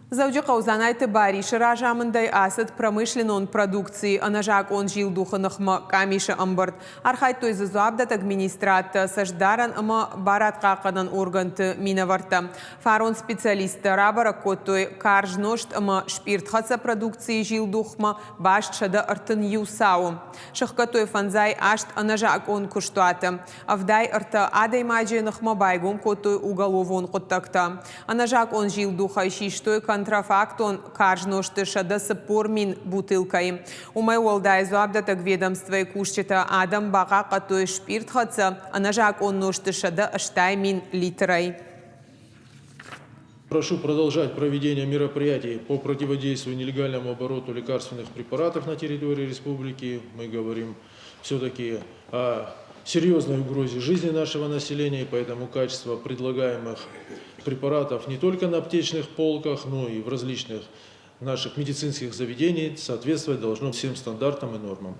Дзӕуджыхъӕуы Дзанайты Барисы разамындӕй ацыд промышленнон продукцийы ӕнӕзакъон зилдухы ныхмӕ къамисы ӕмбырд. Архайдтой дзы дзуапдӕттӕг министрадтӕ, цӕстдарӕн ӕмӕ барадхъахъхъӕнӕн органты минӕвӕрттӕ. Фарон специалисттӕ рабӕрӕг кодтой карз нозт ӕмӕ спъиртхӕццӕ продукцийы зилдухмӕ баст 131 цауы. Сыхгӕдтой 58 ӕнӕзакъон куыстуаты. 73 адӕймаджы ныхмӕ байгом кодтой уголовон хъуыддӕгтӕ. Ӕнӕзакъон зилдухӕй систой контрафактон карз нозты 140 000 бутылкӕйы. Уымӕй уӕлдай дзуапдӕттӕг ведомствойы кусджытӕ адӕм бахъахъхъӕдтой спъиртхӕццӕ ӕнӕзакъон нозты 180 000 литрӕй. Прошу продолжать проведение мероприятий по противодействию нелегальному обороту лекарственных препаратов на территории республики. Мы говорим все-таки о серьезной угрозе жизни нашего населения, поэтому качество предлагаемых препаратов не только на аптечных полках, но и в различных наших медицинских заведениях соответствовать должно всем стандартам и нормам.